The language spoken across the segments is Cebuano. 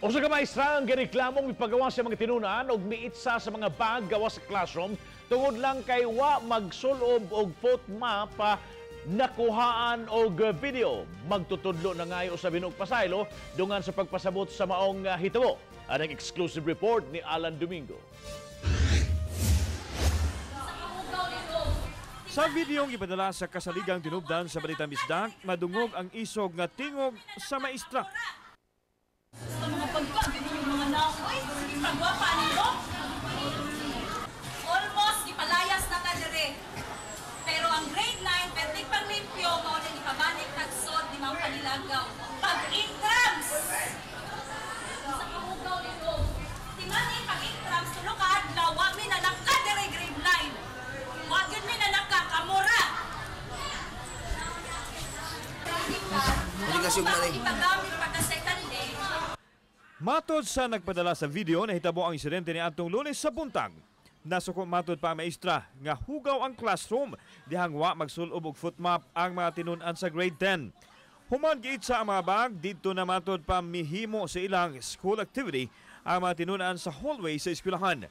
Usa ka maestra ang gireklamong mipagawa sa mga tinunan og miitsa sa mga bag gawas sa classroom tungod lang kay wa magsulob og foot mop, nakuhaan og video. Magtutudlo na ngayo sa binog pasaylo dungan sa pagpasabot sa maong hitabo. Ang exclusive report ni Alan Domingo. Sa videong ipadala sa kasaligang tinubdan sa Balitang Bisdak, madungog ang isog nga tingog sa maestra. Sa mga pagka, ganyan yung mga naoy, pagwapa nilo. Almost, ipalayas na ka dire. Pero ang grade 9, pertig panglimpyo, mao na ipabanik tagsod, di mao kanilagaw. Pag-intrams! Sa kahugaw nito. Tingani, pag-intrams, tulo ka adlaw, wa mi nalaka dire grade 9. Wa gyud mi nalaka, kamura. Obligasyon man eh. Ipagamit pagka second day. Matod sa nagpadala sa video, nahitabo ang insidente ni atong Lunes sa buntag. Nasuko matod pa ang maestra nga hugaw ang classroom dihang wa magsulob og foot mop ang mga tinun-an sa grade 10. Human giitsa ang mga bag, didto na matod pa mihimo sa ilang school activity ang mga tinun-an sa hallway sa eskwelahan.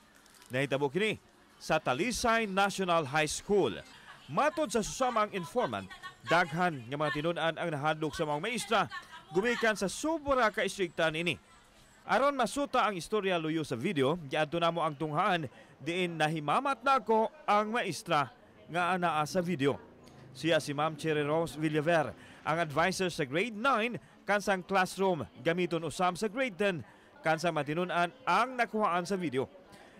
Nahitabo kini sa Talisay National High School. Matod sa susamang informant, daghan nga mga tinun-an ang nahadlok sa mga maestra gumikan sa sobra ka istrikta niini. Aron masuta ang istorya luyo sa video, giadto namo ang tunghaan diin nahimamat nako ang maestra nga anaa sa video. Siya si Ma'am Cherry Rose Villaver, ang advisor sa grade 9 kansang classroom gamiton usab sa grade 10 kansang matinun-an ang nakuhaan sa video.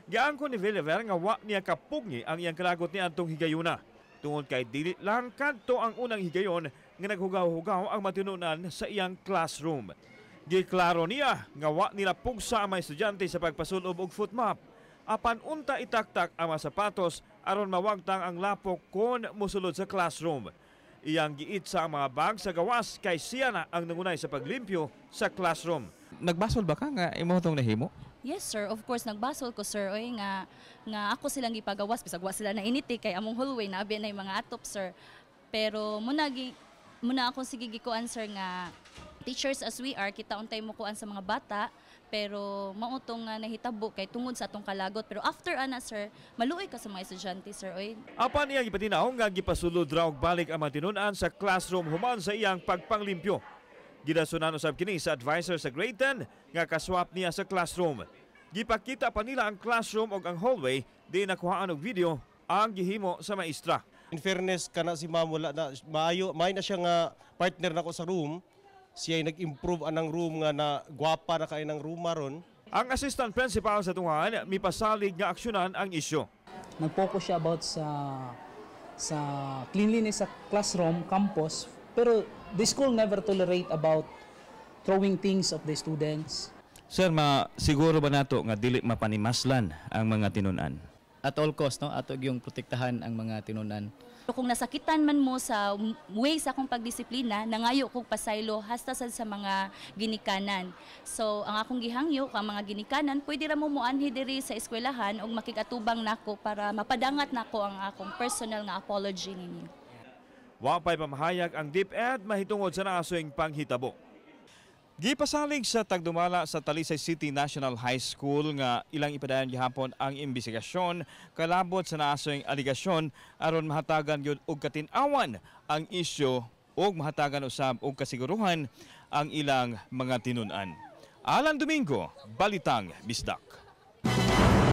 Giangko ni Villaver nga wa niya kapugngi ang iyang kalagot ni antong higayuna. Tungod kay dili lang kadto ang unang higayon nga naghugaw-hugaw ang matinunan sa iyang classroom. Giklaro niya nga wa nila pugsa ang mga estudyante sa pagpasulob og foot mop. Apan unta itaktak ang mga sapatos aron mawagtang ang lapok kon mosulod sa classroom. Iyang giitsa ang mga bag sa gawas kay siya na ang nangunay sa paglimpyo sa classroom. Nagbasol ba ka nga imo tong nahimo? Yes sir, of course nagbasol ko sir oy nga nga ako silang gipagawas bisag wa sila na initi kay among hallway na abi na yung mga atop sir. Pero muna akong sige gikuan sir nga teachers as we are, kita untay mo kuan sa mga bata, pero mao tong nga nahitabo kay tungod sa atong kalagot. Pero after ana sir, maluoy ka sa mga estudyante sir oy. Apan iyang ipatinaw nga gipasulod raw og balik ang mga tinun-an sa classroom human sa iyang pagpanglimpyo. Gidasunan usab kini sa advisor sa grade 10 nga kaswap niya sa classroom. Gipakita pa nila ang classroom og ang hallway di nakuhaan og video ang gihimo sa maestra. In fairness kana si ma'am, wala na maayo may na siya nga partner nako sa room. Siya ay nag-improve anang room nga na gwapa na kay ng room ron. Ang assistant principal sa tunghaan mipasalig nga aksyonan ang isyu. Nag-focus siya about sa cleanliness sa classroom, campus, pero the school never tolerate about throwing things of the students. Sir, ma siguro ba nato nga dili mapanimaslan ang mga tinun-an? At all cost, no, ato yung protektahan ang mga tinunan. Kung nasakitan man mo sa way sa akong pagdisiplina, nangayo kog pasaylo hasta sad sa mga ginikanan. So ang akong gihangyo ang mga ginikanan, pwede ra mo moanhi diri sa eskwelahan og makig-atubang nako para mapadangat nako ang akong personal nga apology ninyo. Wa pa'y pamahayag ang DepEd mahitungod sa naasoing panghitabo. Gipasalig sa tagdumala sa Talisay City National High School nga ilang ipadayon gihapon ang imbestigasyon kalabot sa naasoing aligasyon aron mahatagan gyud og katin-awan ang isyu ug mahatagan usab og kasiguruhan ang ilang mga tinun-an. Alan Domingo, Balitang Bisdak.